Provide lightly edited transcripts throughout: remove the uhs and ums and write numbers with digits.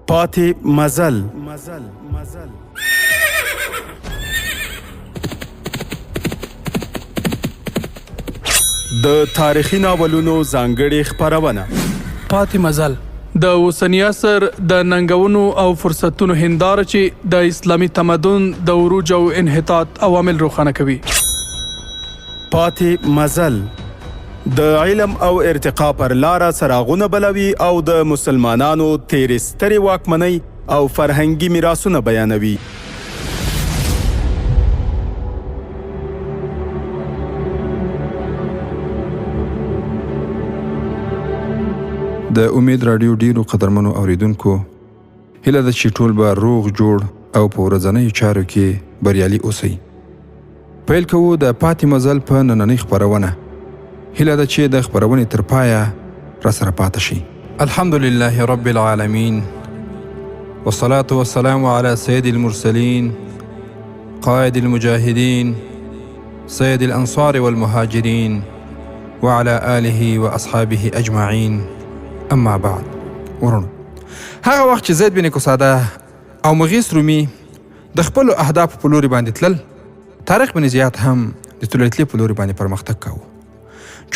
پاتې مزل. د تاریخي ناولونو ځانګړې خپرونه. پاتې مزل د اوسني عصر د ننګونو او فرصتونو هنداره چې د اسلامي تمدن د عروج او انحطاط عوامل روښانه کوي. پاتې مزل د علم او ارتقا پر لاره څراغونه بلوي او د مسلمانانو تېرې سترې واکمنۍ او فرهنګي میراثونه بیانوي. د امید راډیو ډیرو قدرمنو اوریدونکو، هیله ده چې ټول به روغ جوړ او په ورځنیو چارو کې بریالي اوسئ. پیل کوو د پاتې مزل په نننۍ خپرونه. هیله ده چې د خپرونې تر پایه راسره پاته شئ. الحمد لله رب العالمين، والصلاة والسلام على سيد المرسلين، قائد المجاهدين، سيد الأنصار والمهاجرين، وعلى آله وأصحابه أجمعين. اما بعد. ورونو، هغه وخت چې زید بن کساده او مغیث رومي د خپلو اهدافو په لوري باندې تلل، طارق بن زیاد هم د طلیطلې په لوري باندې پرمختګ کاوه.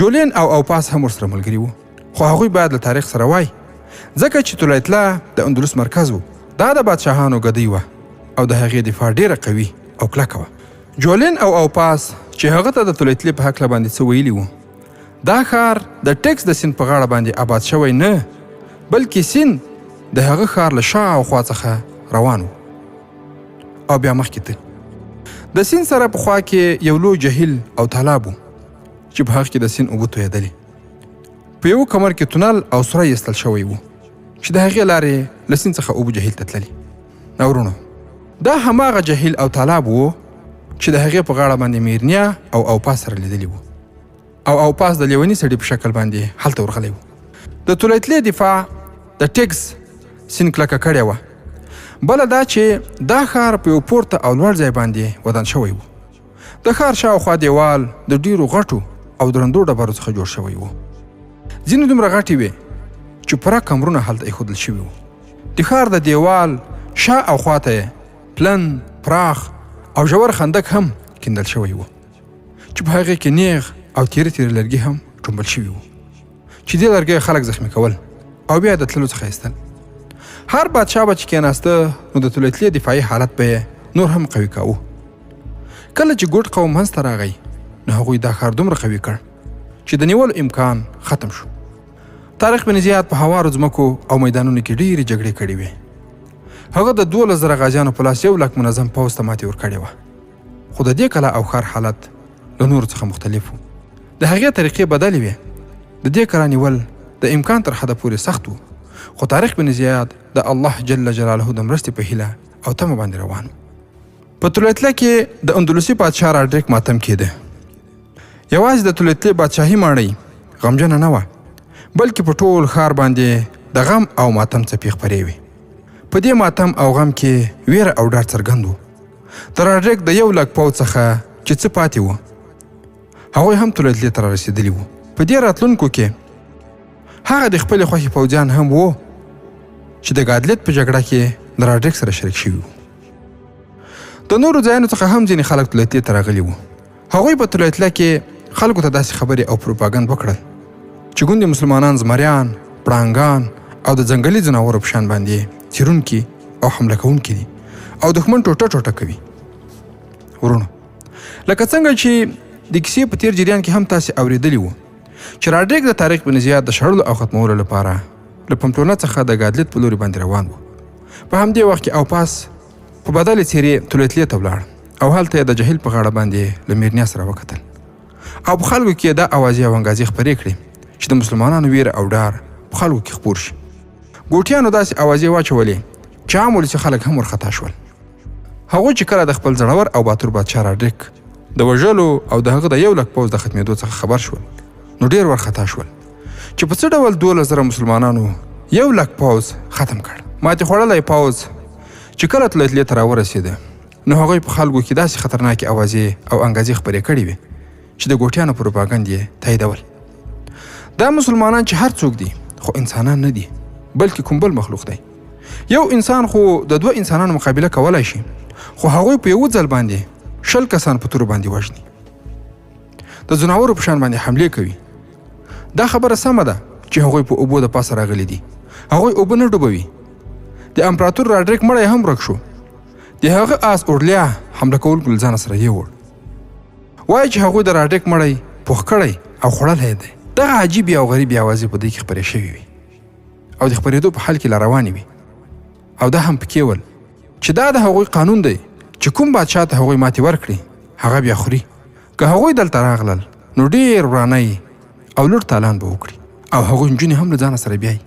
جولین او اوپاس هم ورسره ملګري وو، خو هغوی باید له تاریخ سره وای، ځکه چې طلیطله د اندلس مرکز و. دا د بادشاهانو ګدۍ وه او د هغې دفاع ډیره قوي او کلکه وه. جولین او اوپاس چې هغه ته د طلیطلې په هکله باندې څه ویلي وو، دا ښار د ټیکس د سیند په غاړه باندې آباد شوی نه، بلکې سیند د هغه ښار له شا او خوا څخه روان و او بیا مخکې تلل. د سیند سره په خوا کې یو لوی جهیل او تالاب و چې په هغه کې د سیند اوبه تویېدلې. په یوه کمر کې تونل او سوری ایستل شوی و چې د هغې لارې له سیند څخه اوبه جهیل ته تللې. وروڼو، دا هماغه جهیل او تالاب و چې د هغې په غاړه باندې میرنیا او اوپاس سره لیدلي وو، او اوپاس د لیوني سړي په شکل باندې هلته ورغلی و. د طلیطلې دفاع د ټیکس سیند کلکه کړې وه. بله دا چې دا ښار په یو پورته او لوړ ځای باندې ودان شوی و. د ښار شاوخوا دیوال د ډیرو غټو او درندو ډبرو څخه جوړ شوی و. ځینې دومره غټې وې چې پوره کمرونه هلته ایښودل شوي وو. د ښار د دیوال شا او خوا ته یې پلن، پراخ او ژور خندق هم کیندل شوی و چې په هغې کې نیغ او تیره تیره لرګي هم ټومبل شوي وو چې دې لرګیو خلک زخمي کول او بیا د تللو څخه ایستل. هر بادشاه به چې کېناسته نو د طلیطلې دفاعي حالت به یې نور هم قوي کاوه. کله چې ګوډ قوم منځ ته راغی نو هغوی دا ښار دومره قوي کړ چې د نیولو امکان ختم شو. طارق بن زیاد په هوارو ځمکو او میدانونو کې ډېرې جګړې کړې وې. هغه د 12,000 غازیانو په لاس 1 لک منظم پوځ ته ماتې ورکړې وه، خو د دې کلا او ښار حالت له نورو څخه مختلف و. د هغې طریقې بدلې وې. د دې کلا نیول د امکان تر حده پورې سخت و، خو طارق بن زیاد د الله جل جلاله د مرستې په هیله او تمه باندې روان و. په طلیطله کې د اندلسي پادشاه راډریک ماتم کېده. یوازې د طلیطلې بادشاهي ماڼۍ غمجنه نه وه، بلکې په ټول ښار باندې د غم او ماتم څپې خپرې وې. په دې ماتم او غم کې ویره او ډار څرګند و. د راډریک د 1 لک پوځ څخه چې څه پاتې و، هغوی هم طلیطلې ته رارسېدلي وو. په دې راتلونکو کې هغه د خپلې خوښې پوځیان هم وو چې د ګادلیت په جګړه کې د راډریک سره شریک شوي وو. د نورو ځایونو څخه هم ځینې خلک طلیطلې ته راغلي وو. هغوی په طلیطله کې خلکو ته داسې خبرې او پروپاګند وکړل چې ګوندې مسلمانان زمریان، پړانګان او د ځنګلي ځناورو په شان باندې تیرونکي او حمله کوونکي دي او دښمن ټوټه ټوټه کوي. وروڼو، لکه څنګه چې د کیسې په تیر جریان کې هم تاسې اورېدلي وو چې راډریک د طارق بن زیاد د شړلو او ختمولو لپاره له پمپلونا څخه د ګادلیت په لوري باندې روان و. په همدې وخت کې اوپاس په بدلې څېرې طلیطلې ته ولاړ او هلته یې د جهیل په غاړه باندې له میرنیا سره وکتل او په خلکو کې یې دا اوازې او انګازې خپرې کړې چې د مسلمانانو ویره او ډار په خلکو کې خپور شي. ګوټیانو داسې اوازې واچولې چې عام ولسي خلک هم ورخطا شول. هغوی چې کله د خپل زړور او باتور بادشاه راډریک د وژلو او د هغه د 1 لک پوځ د ختمېدو څخه خبر شول نو ډېر ورخطا شول چې په څه ډول 12,000 مسلمانانو 1 لک پوځ ختم کړ. ماتې خوړلی پوځ چې کله طلیطلې ته راورسېده نو هغوی په خلکو کې داسې خطرناکې اوازې او انګازې خپرې کړې وې چې د ګوټیانو پروپاګند یې تاییدول. دا مسلمانان چې هر څوک دي خو انسانان نه دي، بلکې کوم بل مخلوق دی. یو انسان خو د دوه انسانانو مقابله کولای شي، خو هغوی په یوه ځل باندې 20 کسان په تورو باندې وژني، د ځناورو په شان باندې حملې کوي. دا خبره سمه ده چې هغوی په اوبو د پاسه راغلي دي، هغوی اوبه نه ډوبوي. د امپراتور راډریک مړی هم ورک شو، د هغه آس اورلیا حمله کوونکو له ځانه سره یووړ. وایي چې هغوی د راډریک مړی پوخ کړی او خوړلی دی. دغه عجیبې او غریبې اوازې په دوی کې خپرې شوې وې او د خپرېدو په حال کې لا روانې وې. او دا هم پکې ول چې دا د هغوی قانون دی چې کوم بادشاه ته هغوی ماتې ورکړي هغه بیا خوري. که هغوی دلته راغلل نو ډېر ورانی او لوټ تالان به وکړي او هغوی نجونې هم له ځانه سره بیایي.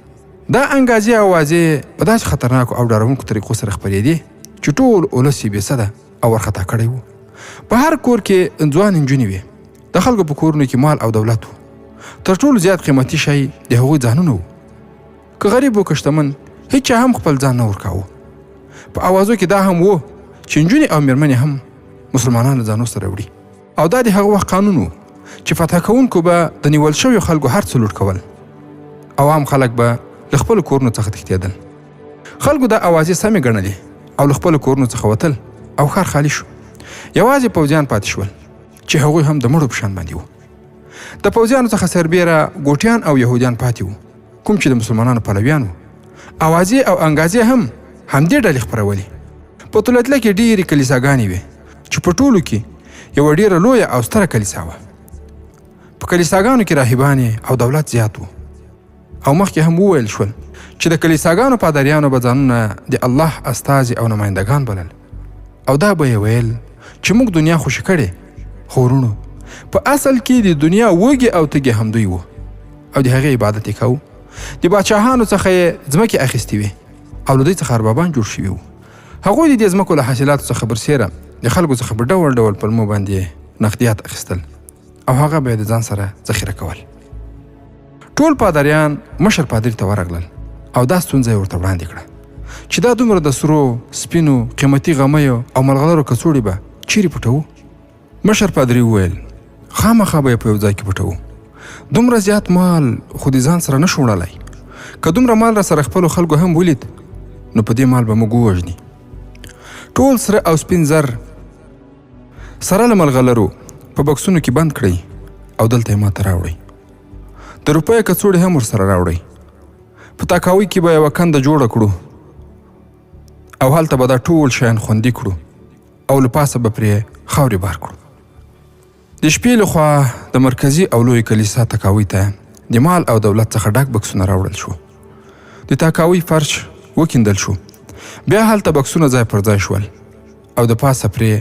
دا انګازې او اوازې په داسې خطرناکو او ډارونکو طریقو سره خپرېدې چې ټول اولس یې بېسده او ورخطا کړی و. په هر کور کې ځوانې نجونې وې، د خلکو په کورونو کې مال او دولت و. تر ټولو زیات قیمتي شی د هغوی ځانونه وو. که غریب و که شتمن، هیچا هم خپل ځان نه ورکاوه. په اوازو کې دا هم و چې نجونې او میرمنې هم مسلمانان له ځانو سره وړي. او دا د هغه وخت قانون و چې فتح کوونکو به د نیول شویو خلکو هر څه لوټ کول او عام خلک به له خپلو کورونو څخه تښتېدل. خلکو دا اوازې سمې ګڼلې او له خپلو کورونو څخه وتل او ښار خالي شو. یوازې پوځیان پاتې شول چې هغوی هم د مړو په شان باندې وو. د پوځیانو څخه سربیره ګوټیان او یهودیان پاتې وو، کوم چې د مسلمانانو پلویان وو. اوازې او انګازې هم همدې ډلې خپرولې. په تولتله کې ډېرې کلیساګانې وې چې په ټولو کې یوه ډېره لویه او ستره کلیسا وه. په کلیساګانو کې راهبانې او دولت زیات وو. او مخکې هم وویل شول چې د کلیساګانو پادریانو به ځانونه د الله استازي او نمایندګان بلل او دا به یې ویل چې موږ دنیا خوشې کړې، خو وروڼو په اصل کې د دنیا وږي او تږي همدوی وو او د هغې عبادت یې کاوه. د باچاهانو څخه یې ځمکې اخیستې وې او له دوی څخه اربابان جوړ شوي وو. هغوی د دې ځمکو له حاصلاتو څخه برسېره د خلکو څخه په ډول ډول پلمو باندې نقدیات اخیستل او هغه به یې د ځان سره ذخیره کول. ټول پادریان مشر پادري ته ورغلل او دا ستونزه یې ورته وړاندې کړه چې دا دومره د سرو، سپینو، قیمتي غمیو او ملغلرو کڅوړې به چیرې پټوو؟ مشر پادري وویل، خامخا به یې په یو ځای کې پټوو. دومره زیات مال خو د ځان سره نشو وړلی. که دومره مال را سره خپلو خلکو هم ولید نو په دې مال به موږ ووژني. ټول سره او سپین زر سره له ملغلرو په بکسونو کې بند کړئ او دلته یې ماته راوړئ. د روپیو کڅوړې هم ورسره راوړئ. په تاکاوۍ کې به یوه کنده جوړه کړو او هلته به دا ټول شیان خوندي کړو او له پاسه به پرې خاورې بار کړو. د شپې لخوا د مرکزي او لویې کلیسا تکاوۍ ته د مال او دولت څخه ډک بکسونه راوړل شو. د تاکاوۍ فرش وکیندل شو، بیا هلته بکسونه ځای پر ځای شول او د پاسه پرې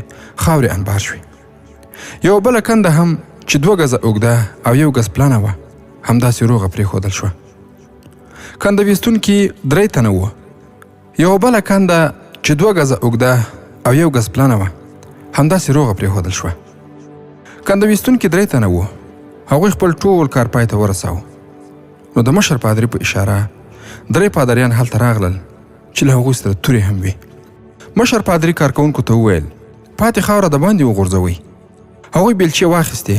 خاورې انبار شوې. یوه بله کنده هم چې 2 ګزه اوږده او 1 ګز پلنه وه همداسې روغه پرېښودل شوه. کنده ویستونکي 3 تنه وو. یوه بله کنده چې 2 ګزه اوږده او 1 ګز پلنه وه همداسې روغه پرېښودل شوه. کنده ویستونکي 3 تنه وو. هغوی خپل ټول کار پای ته ورساوه. نو د مشر پادري په اشاره 3 پادریان هلته راغلل چې له هغوی سره تورې هم وې. مشر پادري کارکوونکو ته وویل، پاتې خاوره د باندې وغورځوئ. هغوی بیلچې واخیستې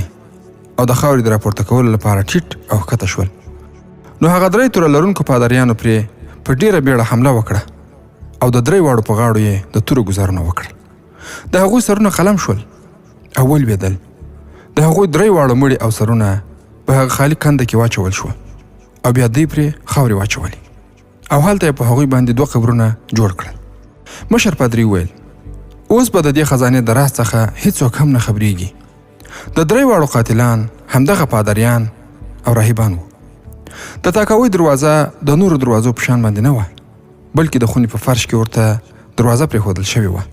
او د خاورې د راپورته کولو لپاره ټیټ او ښکته شول. نو هغه 3 توره لرونکو پادریانو پرې په ډېره بیړه حمله وکړه او د 3 واړو په غاړو یې د تورو ګزارونه وکړل. د هغوی سرونه قلم شول او ولوېدل. د هغوی 3 واړو مړي او سرونه په هغه خالي کنده کې واچول شو او بیا دوی پرې خاورې واچولې او هلته یې په هغوی باندې 2 قبرونه جوړ کړل. مشر پادري وویل، اوس به د دې خزانې د راز څخه هیڅوک هم نه خبرېږي. د 3 واړو قاتلان همدغه پادریان او راهبان وو. د تاکاوۍ دروازه د نورو دروازو په شان باندې نه وه، بلکې د خونې په فرش کې ورته دروازه پرېښودل شوې وه،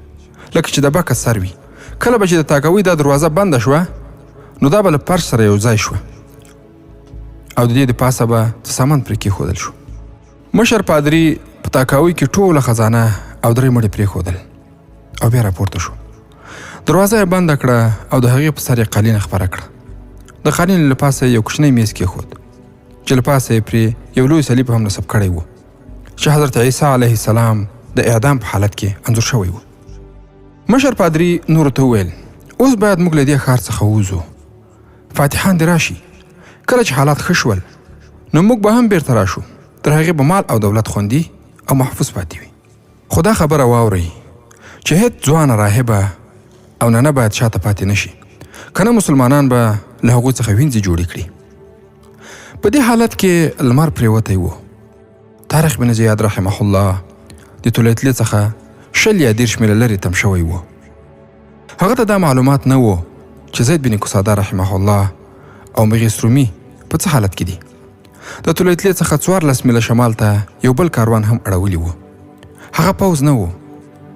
لکه چې د بکس سر وي. کله به چې د تاکاوۍ دا دروازه بنده شوه نو دا به له فرش سره یو ځای شوه او د دې د پاسه به څه سامان پرې کېښودل شو. مشر پادري په تاکاوۍ کې ټوله خزانه او 3 مړي پرېښودل او بیا راپورته شو. دروازه یې بنده کړه او د هغې په سر یې قالینه خپره کړه. د قالینې له پاسه یې یو کوچنی میز کېښود چې له پاسه یې پرې یو لوی صلیب هم نصب کړی و چې حضرت عیسی علیه السلام د اعدام په حالت کې انځور شوی و. مشر پادري نورو ته وویل، اوس باید موږ له دې ښار څخه ووځو. فاتحان دې راشي. کله چې حالات ښه شول نو موږ به هم بیرته راشو. تر هغې به مال او دولت خوندي او محفوظ پاتې وي. خو دا خبره واورئ چې هېڅ ځوانه راهبه او ننه باید شاته پاتې نه شي، که نه مسلمانان به له هغوی څخه وینځې جوړې کړي. په دې حالت کې لمر پرېوتی و. طارق بن زیاد رحمه الله د طلیطلې څخه 20 یا 30 میله لرې تم شوی و. هغه ته دا معلومات نه و چې زید بن کساده رحمه الله او مغیث رومي په څه حالت کې دي. د طلیطلې څخه 14 میله شمال ته یو بل کاروان هم اړولي و. هغه پوځ نه و،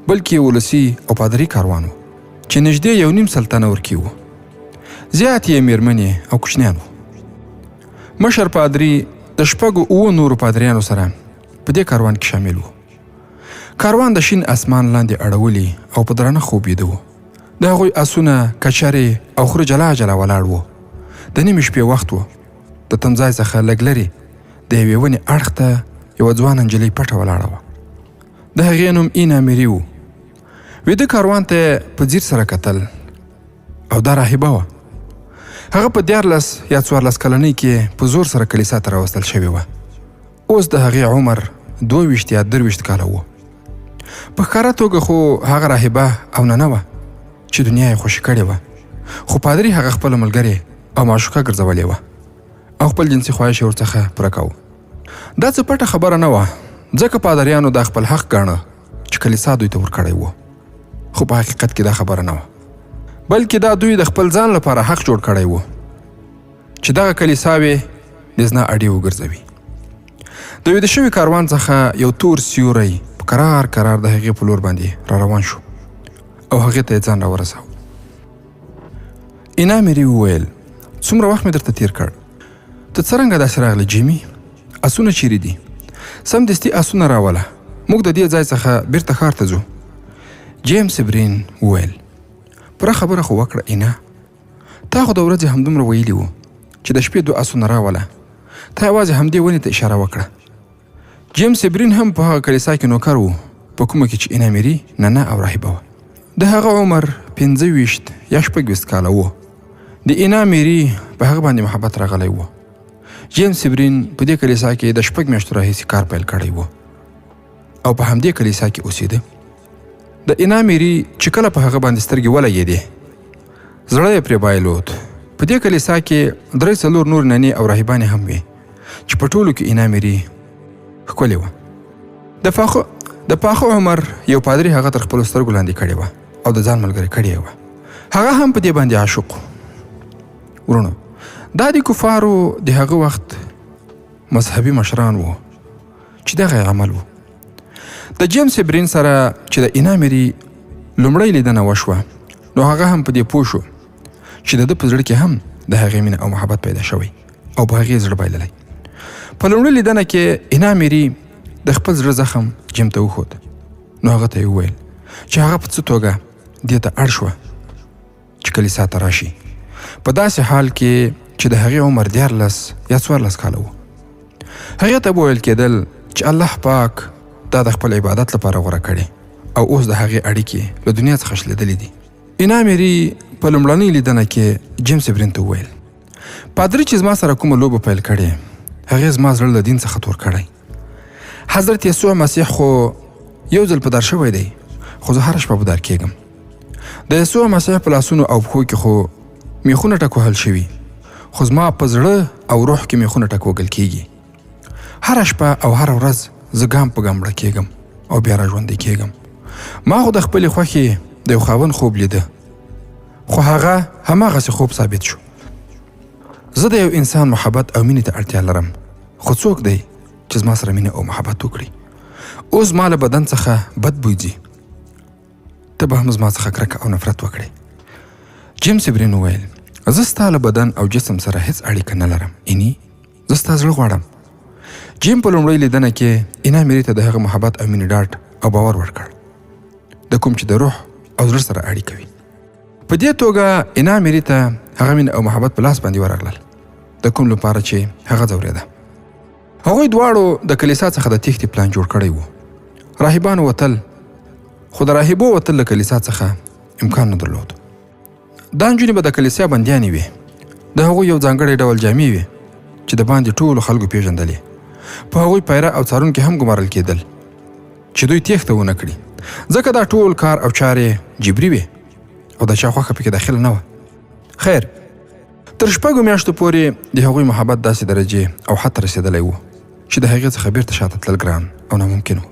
بلکې یو ولسي او پادري کاروان و چې نږدې 1.5 تنه ورکې وو. زیات یې میرمنې او کوچنیان وو. مشر پادري د 6 7 نورو پادریانو سره په دې کاروان کې شامل و. کاروان د شین اسمان لاندې اړولي او په درانه خوب ویده و. د هغوی اسونه، کچرې او خره جلا جلا ولاړ وو. د نیمې شپې وخت و. د تمځای څخه لږ لرې د یوې ونې اړخ ته یوه ځوانه نجلۍ پټه ولاړه وه. د هغې نوم اینا میري و. ویده کاروان ته یې په ځیر سره کتل او دا راهبه وه. هغه په 13 یا 14 کلنۍ کې په زور سره کلیسا ته راوستل شوې وه. اوس د هغې عمر 22 یا 23 کاله و. په ښکاره توګه خو هغه راهبه او ننه وه چې دنیا یې خوشې کړې وه، خو پادري هغه خپله ملګرې او معشوقه ګرځولې وه او خپل جنسي خواهش یې ورڅخه پوره کاوه. دا څه پټه خبره نه وه، ځکه پادریانو دا خپل حق ګاڼه چې کلیسا دوی ته ورکړی و، خو په حقیقت کې دا خبره نه وه، بلکې دا دوی د خپل ځان لپاره حق جوړ کړی و چې دغه کلیساوې د زنا اډې وګرځوي. د ویده شوي کاروان څخه یو تور سیوری په کرار کرار د هغې په لور باندې را روان شو او هغې ته یې ځان راورساوه. اینا میري وویل، څومره وخت مې درته تیر کړ، ته څرنګه داسې راغلې جیمي؟ اسونه چیرې دي؟ سمدستي اسونه راوله، موږ د دې ځای څخه بیرته ښار ته ځو. جیمز برین وویل، پوره خبره خو وکړه اینا، تا خو د ورځې همدومره ویلي وو چې د شپې 2 اسونه راوله، تا یوازې همدې ونې ته اشاره وکړه. جیمز برین هم په هغه کلیسا کې نوکر و په کومه کې چې اینا میري ننه او راهبه وه. د هغه عمر 25 یا 26 کاله و. د اینا میري په هغه باندې محبت راغلی و. جیمز برین په دې کلیسا کې د 6 میاشتو راهیسې کار پیل کړی و او په همدې کلیسا کې اوسېده. د اینا میري چې کله په هغه باندې سترګې ولګېدې، زړه یې پرې بایلود. په دې کلیسا کې 3-4 نور ننې او راهبانې هم وې چې په ټولو کې اینا میري ښکلې وه. د پاخه عمر یو پادري هغه تر خپلو سترګو لاندې کړې وه او د ځان ملګری کړې یې وه. هغه هم په دې باندې عاشق و. وروڼو، دا د کفارو د هغه وخت مذهبي مشران وو چې دغه یې عمل و. د جیمز برین سره چې د اینا میري لومړۍ لیدنه وشوه، نو هغه هم په دې پوه شو چې د ده په زړه کې هم د هغې مینه او محبت پیدا شوی او په هغې زړه بایللی. په لومړۍ لیدنه کې اینا میري د خپل زړه زخم جیم ته وښود، نو هغه ته یې وویل چې هغه په څه توګه دې ته اړ شوه چې کلیسا ته راشي، په داسې حال کې چې د هغې عمر 13 یا 14 کاله و. هغې ته به ویل کېدل چې الله پاک دا د خپل عبادت لپاره غوره کړې او اوس د هغې اړیکې له دنیا څخه شلېدلې دي. اینا میري په لومړنۍ لیدنه کې جیمز برین ته وویل، پادري چې زما سره کومه لوبه پیل کړې، هغې زما زړه له دین څخه تور کړی. حضرت یسوع مسیح خو یو ځل په دار شوی دی، خو زه هره شپه په دار کېږم. د یسوع مسیح په لاسونو او پښو کې خو میخونه ټک وهل شوي، خو زما په زړه او روح کې میخونه ټک وهل کېږي. هره شپه او هره ورځ زه ګام په ګام مړه کېږم او بیا را ژوندی کېږم. ما خو د خپلې خوښې د یو خاوند خوب لیده، خو هغه هماغسې خوب ثابت شو. زه د یو انسان محبت او مینې ته اړتیا لرم، خو څوک دی چې زما سره مینه او محبت وکړي؟ اوس زما له بدن څخه بد بوی ځي، ته به هم زما څخه کرکه او نفرت وکړې. جیمز برین وویل، زه ستا له بدن او جسم سره هیڅ اړیکه نه لرم، ایني زه ستا زړه غواړم. جیم په لومړۍ لیدنه کې اینا میري ته د هغه محبت او مینې ډاډ او باور ورکړ، د کوم چې د روح او زړه سره اړیکه وي. په دې توګه اینا میري ته هغه مینه او محبت په لاس باندې ورغلل، د کوم لپاره چې هغه ځورېده. هغوی دواړو د کلیسا څخه د تېښتې پلان جوړ کړی و. راهبانو وتل، خو د راهبو وتل له کلیسا څخه امکان نه درلود. دا نجونې به د کلیسا بندیانې وې. د هغوی یو ځانګړی ډول جامې وې چې د باندې ټولو خلکو پېژندلې. په هغوی پیره او څارونکي هم ګمارل کېدل چې دوی تېښته ونه کړي، ځکه دا ټول کار او چارې جبري وې او د چا خوښه پکې داخله نه وه. خیر، تر شپږو میاشتو پورې د هغوی محبت داسې درجې او حد ته رسېدلی و چې د هغې څخه بیرته شاته تلل ګران او ناممکن و.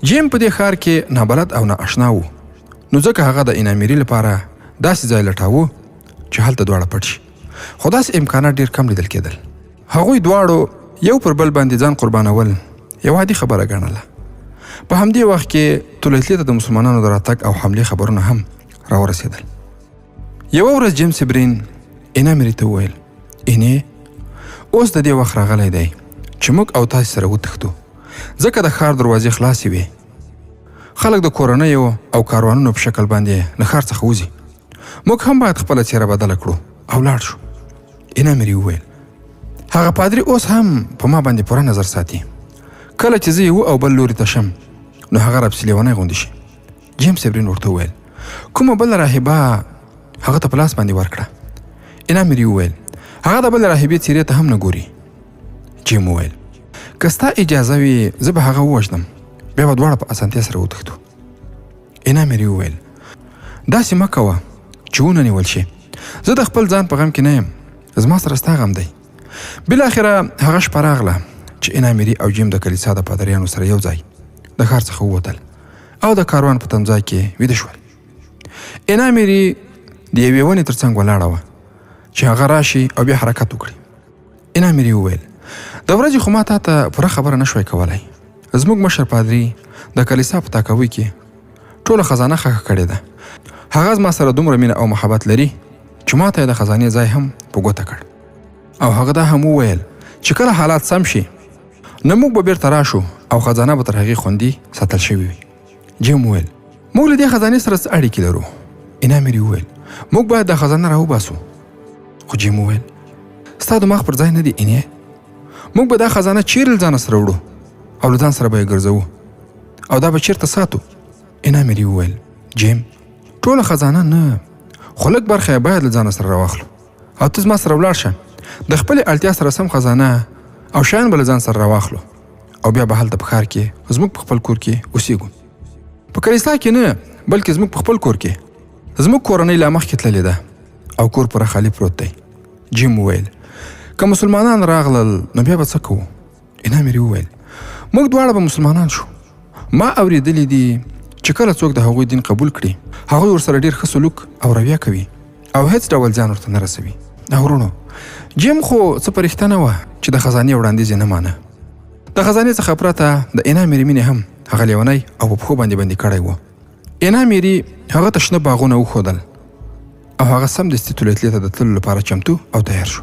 جیم په دې ښار کې نابلد او نااشنا و، نو ځکه هغه د انامیري لپاره داسې ځای لټاوه چې هلته دواړه پټ شي، خو داسې امکانات ډېر کم لیدل کېدل. هغوی دواړو یو پر بل باندې ځان قربانول یوه عادي خبره ګڼله. په همدې وخت کې طلیطلې ته د مسلمانانو د راتګ او حملې خبرونه هم راورسېدل. یوه ورځ جیمز برین اینا میري ته وویل، اینې، اوس د دې وخت راغلی دی چې موږ او تاسې سره وتښتو، ځکه د ښار دروازې خلاصې وې. خلک د کورنیو او کاروانونو په شکل باندې له ښار څخه وځي. موږ هم باید خپله څېره بدله کړو او لاړ شو. اینا میري وویل، هغه پادري اوس هم په ما باندې پوره نظر ساتي. کله چې زه یو او بل لوري ته شم نو هغه راپسې لیونی غوندې شي. جیمز ابرین ورته وویل، کومه بله راهبه هغه ته په لاس باندې ورکړه. اینا میري وویل، هغه د بل راهبې څیرې ته هم نه ګوري. جیم وویل، که ستا اجازه وي زه به هغه ووژنم، بیا به دواړه په اسانتیا سره وتښتو. اینا میري وویل، داسې مه کوه چې ونه نیول شي. زه د خپل ځان په غم کې نه یم، زما سره ستا غم دی. بالاخره هغه شپه راغله چې اینا میري او جیم د کلیسا د پادریانو سره یو ځای د ښار څخه ووتل او د کاروان په تمځای کې ویده شول. اینا میري د یوې ونې تر څنګ ولاړه وه چې هغه راشي او بیا حرکت وکړي. اینا میري وویل، د ورځې خو ما تا ته پوره خبره نه شوای کولی. زموږ مشر پادري د کلیسا په تاکوي کې ټوله خزانه ښخه کړې ده. هغه زما سره دومره مینه او محبت لري چې ما ته یې د خزانې ځای هم په ګوته کړ. او هغه دا هم وویل چې کله حالات سم شي نو موږ به بیرته راشو او خزانه به تر هغې خوندي ساتل شوې وي. جیم وویل، موږ له دې خزانې سره څه اړیکې لرو؟ اینا میري وویل، موږ باید دا خزانه راوباسو. خو جیم وویل، ستا دماغ پر ځای نه دی اینې. موږ به دا خزانه چیرې له ځانه سره وړو او له ځان سره به یې ګرځوو او دا به چیرته ساتو؟ اینا میري وویل، جیم، ټوله خزانه نه، خو لږ برخه یې باید له ځانه سره راواخلو او ته زما سره ولاړ شه. د خپلې اړتیا سره سم خزانه او شیان به له ځان سره راواخلو او بیا به هلته په ښار کې زموږ په خپل کور کې اوسېږو. په کلیسا کې نه، بلکې زموږ په خپل کور کې. زموږ کورنۍ لا مخکې تللې ده او کور پوره خالي پروت دی. جیم وویل، که مسلمانان راغلل نو بیا به څه کوو؟ اینا میري وویل، موږ دواړه به مسلمانان شو. ما اورېدلي دي چې کله څوک د هغوی دین قبول کړي، هغوی ورسره ډېر ښه سلوک او رویه کوي او هېڅ ډول زیان ورته نه رسوي. وروڼو، جیم خو څه پرښته نه وه چې د خزانې وړاندیز یې نه مانه. د خزانې څخه پرته د اینا میري مینې هم هغه لیونی او په پښو باندې بندي کړی و. اینا میري هغه ته شنه باغونه وښودل او هغه سمدستي طلیطلې ته د تللو لپاره چمتو او تیار شو.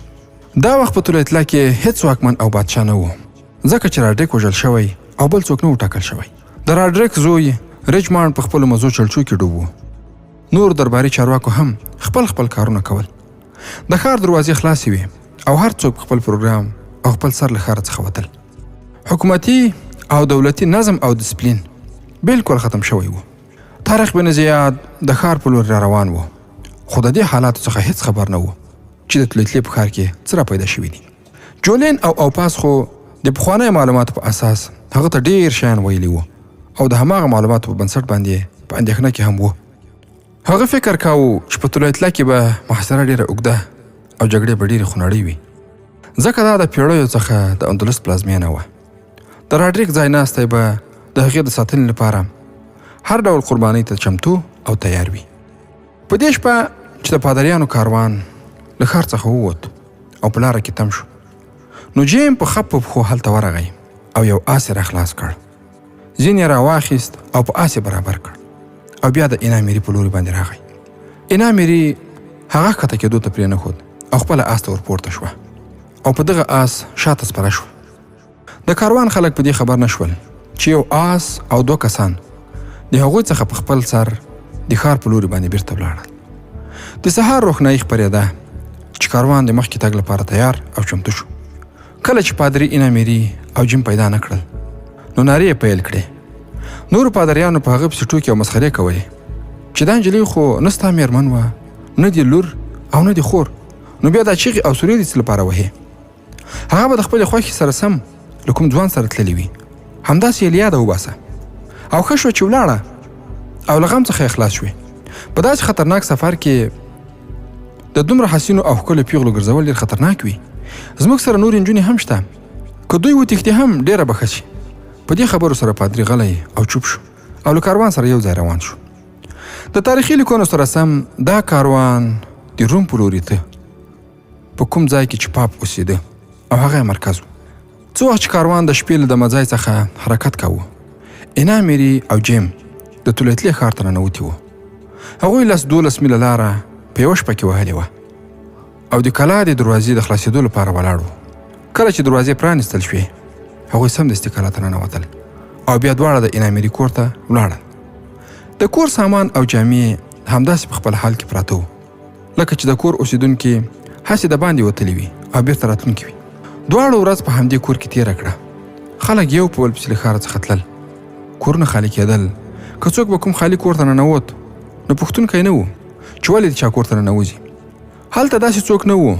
دا وخت په طلیطله کې هېڅ واکمن او بادشاه نه و، ځکه چې راډریک وژل شوی او بل څوک نه و ټاکل شوی. د راډریک زوی ریجمانډ په خپلو مزو چلچو کې ډوب و. نور درباري چارواکو هم خپل خپل کارونه کول. د ښار دروازې خلاصې وې او هر څوک په خپل پروګرام او خپل سر له ښاره څخه وتل. حکومتي او دولتي نظم او دسپلین بالکل ختم شوی و. طارق بن زیاد د ښار په لور را روان و، خو د دې حالاتو څخه هیڅ خبر نه و چې د طلیطلې په ښار کې څه را پیدا شوي دي. جولین او اوپاس خو د پخوانیو معلوماتو په اساس هغه ته ډېر شیان ویلي وو او د هماغه معلوماتو په بنسټ باندې په اندېښنه کې هم و. هغه فکر کاوه چې په طلیطله کې به محاصره ډېره اوږده او جګړې به ډېرې خونړۍ وي، ځکه دا د پیړیو څخه د اندلس پلازمېنه وه. د راډریک ځای ناستی به د هغې د ساتنې لپاره هر ډول قربانۍ ته چمتو او تیار وي. په دې شپه چې د پادریانو کاروان له ښار څخه ووت او په لاره کې تم شو، نو جیم په خپو پښو هلته ورغی او یو آس یې راخلاص کړ. زین یې راواخیست او په آس یې برابر کړ او بیا د اینا میري په لوري باندې راغی. اینا میري هغه ښکته کېدو ته پرېنښود او خپله آس ته ورپورته شوه او په دغه آس شاته سپره شوه. د کاروان خلک په دې خبر نه شول چې یو آس او دوه کسان د هغوی څخه په خپل سر د ښار په لوري باندې بیرته ولاړل. د سهار روښنایي خپرېده چې کاروان د مخکې تګ لپاره تیار او چمتو شو. کله چې پادري اینا میري او جیم پیدا نه کړل نو نارې یې پیل کړې. نورو پادریانو په هغه پسې ټوکې او مسخرې کولې چې دا نجلۍ خو نه ستا میرمن وه، نه دې لور او نه دې خور، نو بیا دا چیغې او سورې دې څه لپاره وهې؟ هغه به د خپلې خوښې سره سم له کوم ځوان سره تللې وي، همداسې یې له یاده وباسه. او ښه شوه چې ولاړه او له غم څخه یې خلاص شوې. په داسې خطرناک سفر کې د دومره حسینو او ښکلو پیغلو ګرځول ډېر خطرناک وي. زموږ سره نورې نجونې هم شته، که دوی وتښتي هم ډېره به ښه شي. په دې خبرو سره پادري غلی او چوپ شو او له کاروان سره یو ځای روان شو. د تاریخي لیکنو سره سم دا کاروان د روم په لوري ته، په کوم ځای کې چې پاپ اوسېده او هغه یې مرکز و. څه وخت چې کاروان د شپې له دمه ځای څخه حرکت کاوه، اینا میري او جیم د تولیتلې ښار ته ننوتي وو. هغوی لس دولس میله لاره په یوه شپه کې وهلې وه او د کلا د دروازې د خلاصېدو لپاره ولاړ وو. کله چې دروازې پرانیستل شوې، هغوی سمدستي کلا ته ننوتل او بیا دواړه د اینا میري کور ته ولاړل. د کور سامان او جامې همداسې په خپل حال کې پراته وو، لکه چې د کور اوسېدونکي هسې د باندې وتلي وي او بیرته راتلونکي وي. دواړو ورځ په همدې کور کې تېره کړه. خلک یو په بل پسې له ښاره څخه تلل، کورونه خالي کېدل. که څوک به کوم خالي کور ته ننوت نو پوښتونکی نه و چې ولې د چا کور ته ننوځي. هلته داسې څوک نه و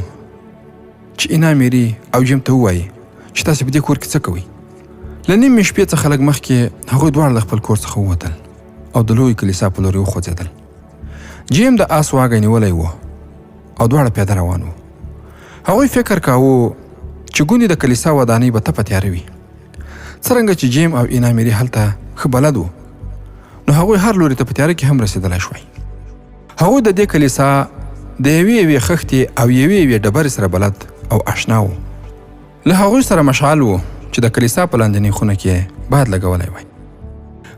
چې اینا میري او جیم ته ووایي چې تاسې په دې کور کې څه کوئ. له نیمې شپې څخه لږ مخکې هغوی دواړه له خپل کور څخه ووتل او د لوی کلیسا په لوري وخوځېدل. جیم د آس واګی نیولی و او دواړه پیاده روان وو. هغوی فکر کاوه چې ګوندې د کلیسا ودانۍ به تپه تیاره وي. څرنګه چې جیم او اینا میري هلته ښه بلد وو، نو هغوی هر لوري ته په تیاره کې هم رسېدلی شوای. هغوی د دې کلیسا د یوې یوې خښتې او یوې یوې ډبرې سره بلد او آشنا وو. له هغوی سره مشعل و چې د کلیسا په لاندینۍ خونه کې باید لګولی وای.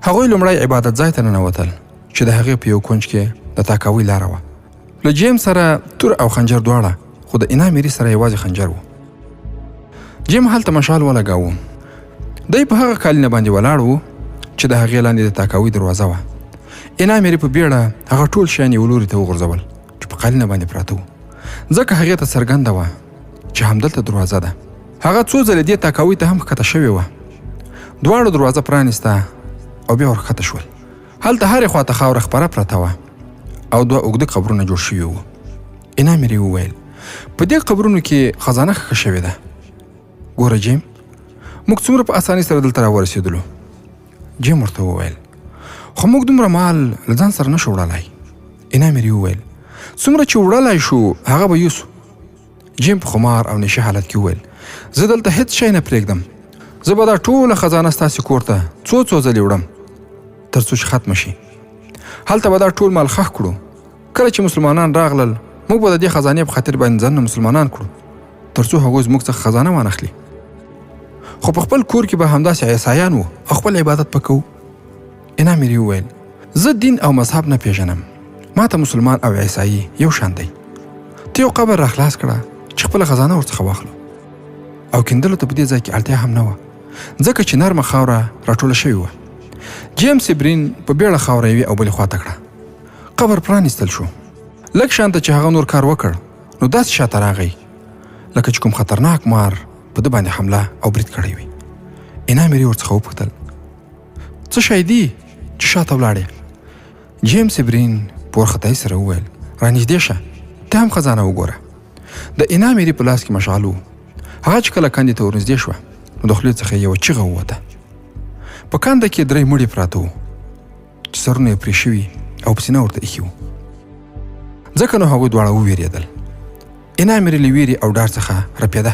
هغوی لومړی عبادت ځای ته ننوتل چې د هغې په یو کونج کې د تاکاوۍ لاره وه. له جیم سره تور او خنجر دواړه، خو د اینا میري سره یوازې خنجر و. جیم هلته مشال ولګاوه. دی په هغه قالینه باندې ولاړ و چې د هغې لاندې د تاکاوۍ دروازه وه. اینا میري په بیړه هغه ټول شیان یو لوري ته وغورځول چې په قالینه باندې پراته وو، ځکه هغې ته څرګنده وه چې همدلته دروازه ده. هغه څو ځلې دې تاکاوۍ ته هم ښکته شوې وه. دواړو دروازه پرانیسته او بیا ورښکته شول. هلته هرې خواته خاوره خپره پرته وه او دوه اوږده قبرونه جوړ شوي وو. اینا میري وویل، په دې قبرونو کې خزانه ښخه شوې ده. ګوره جیم، موږ څومره په اسانۍ سره دلته راورسېدلو. جیم ورته وویل، خو موږ دومره مال له ځان سره نشو وړلی. اینا میري وویل، څومره چې وړلی شو هغه به یوسو. جیم په خمار او نشه حالت کې وویل، زه دلته هیڅ شی نه پرېږدم. زه به دا ټوله خزانه ستاسې کور ته څو څو ځلې وړم تر څو چې ختمه شي. هلته به دا ټول مال ښخ کړو. کله چې مسلمانان راغلل، موږ به د دې خزانې په خاطر باندې ځانونه مسلمانان کړو تر څو هغوی زموږ څخه خزانه وانخلي. خو په خپل کور کې به همداسې عیسایان وو او خپل عبادت به کوو. اینا میري وویل، زه دین او مذهب نه پیژنم، ما ته مسلمان او عیسایي یو شان دی. ته یو قبر را خلاص کړه چې خپله خزانه ورڅخه واخلو. او کیندلو ته په دې ځای کې اړتیا هم نه وه، ځکه چې نرمه خاوره راټوله شوې وه. جیمز سیبرین په بیړه خاوره یوې او بلې خواته کړه. قبر پرانیستل شو. لږ شانته چې هغه نور کار وکړ نو داسې شاته راغی لکه چې کوم خطرناک مار په ده باندې حمله او برید کړی وي. اینا میري ورڅخه وپوښتل، څه شی دي چې شاته ولاړې؟ جیمز سیبرین په وارخطایي سره وویل، رانږدې شه، ته هم خزانه وګوره. د اینا میري په لاس کې مشعل و. هغه چې کله کندې ته ورنږدې شوه نو د خولې څخه یې یوه چیغه ووته. په کنده کې درې مړي پراته وو چې سرونه یې پرې شوي او په سینه ورته ایښي وو. ځکه نو هغوی دواړه وویرېدل. اینا میري له ویرې او ډار څخه رپېده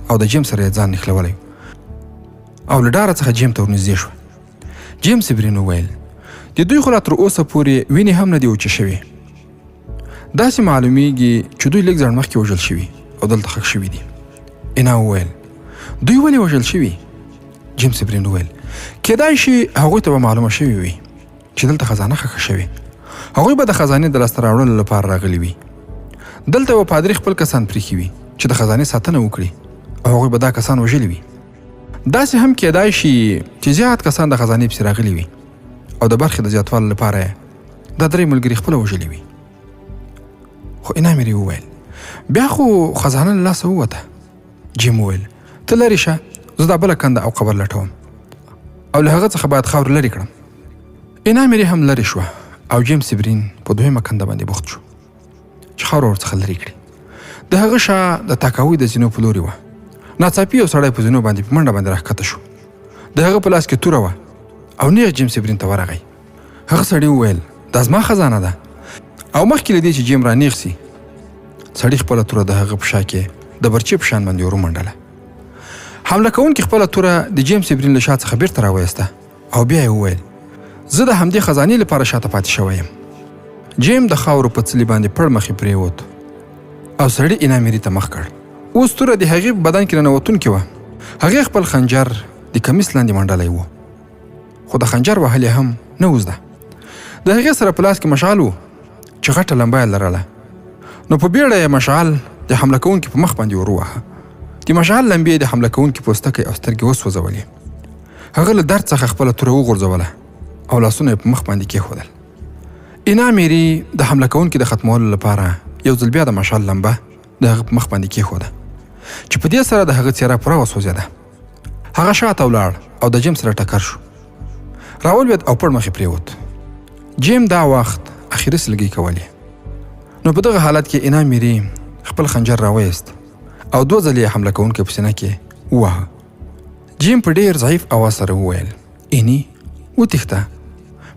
او د جیم سره یې ځان نښلولی او له ډاره څخه جیم ته ورنږدې شوه. جیم سیبرین وویل، د دوی خو لا تر اوسه پورې وینې هم نه دي وچې شوې. داسې معلومیږي چې دوی لږ ځنډ مخکې وژل شوي او دلته ښخ شوي دي. اینا وویل، دوی ولې وژل شوي؟ جیم سیبرین وویل، کېدای شي هغوی ته به معلومه شوې وي چې دلته خزانه ښخه شوې. هغوی به د خزانې د لاسته راوړلو لپاره راغلي وي. دلته به پادري خپل کسان پریښي وي چې د خزانې ساتنه وکړي او هغوی به دا کسان وژلي وي. داسې هم کېدای شي چې زیات کسان د خزانې پسې راغلي وي او د برخې د زیاتوالي لپاره یې دا درې ملګري خپله وژلي وي. خو اینا میري وویل، بیا خو خزانه له لاسه ووته. جیم وویل، ته لرې شه، زه دا بله کنده او قبر لټوم او له هغه څخه باید خاورې لرې کړم. اینا میري هم لرې شوه او جیم سیبرین په دویمه کنده باندې بوخت شو چې خاوره ورڅخه لرې کړي. د هغه شا د تاکاوۍ د زینو په لوري وه. ناڅاپي یو سړی په زینو باندې په منډه باندې راښکته شو. د هغه په لاس کې توره وه او نیغ جیم سیبرین ته ورغی. هغه سړي وویل، دا زما خزانه ده. او مخکې له دې چې جیم را نیغ سي، سړي خپله توره د هغه په شا کې د برچې په شان باندې ورومنډله. حمله کوونکي خپله توره د جیم سیبرین له شا څخه بیرته راویسته او بیا یې وویل، زه د همدې خزانې لپاره شاته پاتې شوی یم. جیم د خاورو په څلي باندې پړ مخې پرېوت او سړي اینا میري ته مخ کړ. اوس توره د هغې په بدن کې ننوتونکې وه. هغې خپل خنجر د کمیس لاندې منډلی و، خو د خنجر وهل یې هم نه و زده. د هغې سره په لاس کې مشعل و چې غټه لمبه یې لرله، نو په بیړه یې مشعل د حمله کوونکي په مخ باندې ور وواهه. د مشعل لمبې د حمله کوونکي پوستکی او سترګې وسوځولې. هغه له درد څخه خپله توره وغورځوله او لاسونه یې په مخ باندې کېښودل. اینا میري د حمله کوونکي د ختمولو لپاره یو ځل بیا د مشعل لمبه د هغه په مخ باندې کېښوده چې په دې سره د هغه څېره پوره وسوځېده. هغه شاته ولاړ او د جیم سره ټکر شو، راولوېد او پړ مخې پرېوت. جیم دا وخت اخري سلګۍ کولې. نو په دغه حالت کې اینا میري خپل خنجر راویست او دوه ځلې یې حمله کوونکی په سینه کې وواهه. جیم په ډېر ضعیف اواز سره وویل، اینی وتښته،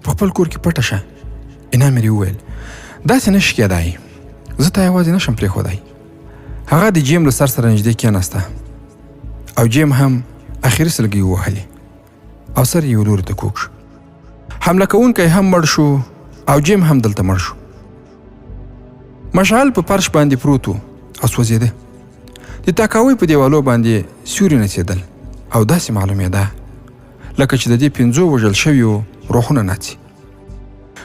په خپل کور کې پټه شه. اینا میري وویل، داسې نشي کېدای، زه تا یوازې نشم پرېښودای. هغه د جیم له سر سره نږدې کېناسته او جیم هم اخري سلګۍ ووهلې او سر یې یو لوري ته کوږ شو. حمله کوونکی هم مړ شو او جیم هم دلته مړ شو. مشعل په فرش باندې پروت و او سوځېده. د تاکاوۍ په دیوالو باندې سیوري نڅېدل او داسې معلومېده لکه چې د دې پنځو وژل شویو روحونه ناڅي.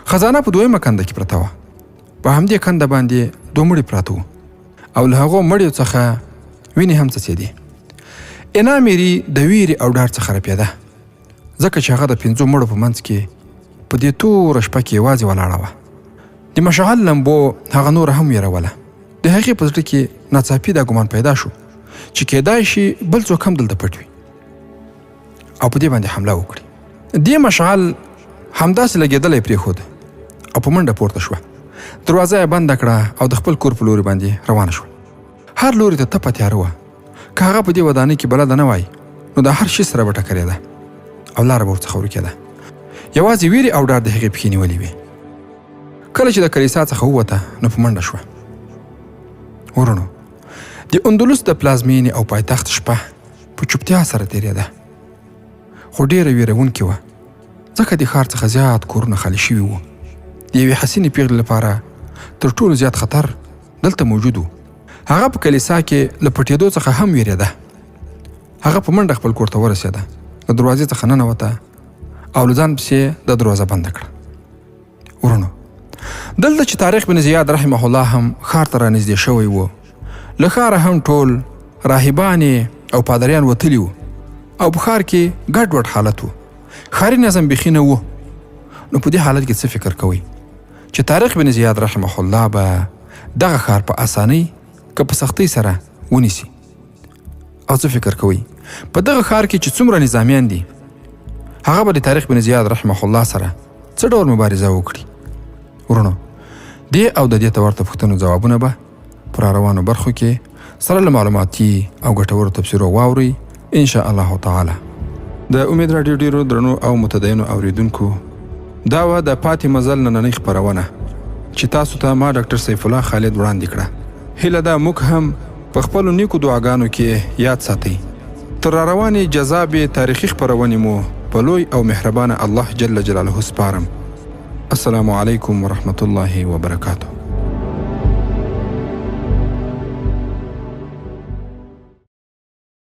خزانه په دویمه کنده کې پرته وه. په همدې کنده باندې دوه مړي پراته وو او له هغو مړیو څخه وینې هم څڅېدې. انا میري د ویرې او ډار څخه رپېده، ځکه چې هغه د پنځو مړو په منځ کې په دې توره شپه کې یوازې ولاړه وه. د مشعل لمبو هغه نوره هم ویروله. د هغې په زړه کې ناڅاپي دا ګمان پیدا شو چې کېدای شي بل څوک هم دلته پټ وي او په دې باندې حمله وکړي. دې مشعل همداسې لګېدلی پرېښود او په منډه پورته شوه. دروازه یې بنده کړه او د خپل کور په لوري باندې روانه شوه. هر لوري ته تپه تیاره وه. که هغه په دې ودانۍ کې بلده نه وای نو د هر شي سره به ټکرېده او لاره به ورڅخه ورکېده. یوازې ویرې او ډار د هغې پښې نیولې وې. کله چې د کلیسا څخه ووته نو په منډه شوه. وروڼو، د اندلس د پلازمینې او پایتخت شپه په چوپتیا سره تېرېده، خو ډېره ویرونکې وه، ځکه د ښار څخه زیات کورونه خالي شوي وو. د یوې حسینې پیغلې لپاره تر ټولو زیات خطر دلته موجود و. هغه په کلیسا کې له پټېدو څخه هم ویرېده. هغه په منډه خپل کور ته ورسېده، له دروازې څخه ننوته او له ځان پسې د دروازه بنده کړه. ورونو، دلته چې طارق بن زیاد رحمه الله هم ښار ته رانږدې شوی و، له ښاره هم ټول راهبان او پادریان وتلي وو او په ښار کې ګډوډ حالت و. ښاري نظم بیخي نه و. نو په دې حالت کې څه فکر کوئ چې طارق بن زیاد رحمه الله به دغه ښار په اسانۍ که په سختۍ سره ونیسي؟ او څه فکر کوئ په دغه ښار کې چې څومره نظامیان دي هغه به د طارق بن زیاد رحمه الله سره څه ډول مبارزه وکړي؟ وروڼو، دې او د دې ته ورته پوښتنو ځوابونه به په روانو برخو کې سره له معلوماتي او ګټورو تبصرو واورئ ان شاء الله تعالی. د امید راډیو ډیرو درنو او متدینو اوریدونکو، دا وه د پاتې مزل نننۍ خپرونه چې تاسو ته ما ډاکټر سیف الله خالد وړاندې کړه. هیله ده موږ هم په خپلو نیکو دعاګانو کې یاد ساتئ. تر راروانې جذابې تاریخي خپرونې مو په لوی او مهربانه الله جل جلاله سپارم. السلام علیکم ورحمت الله وبرکاته.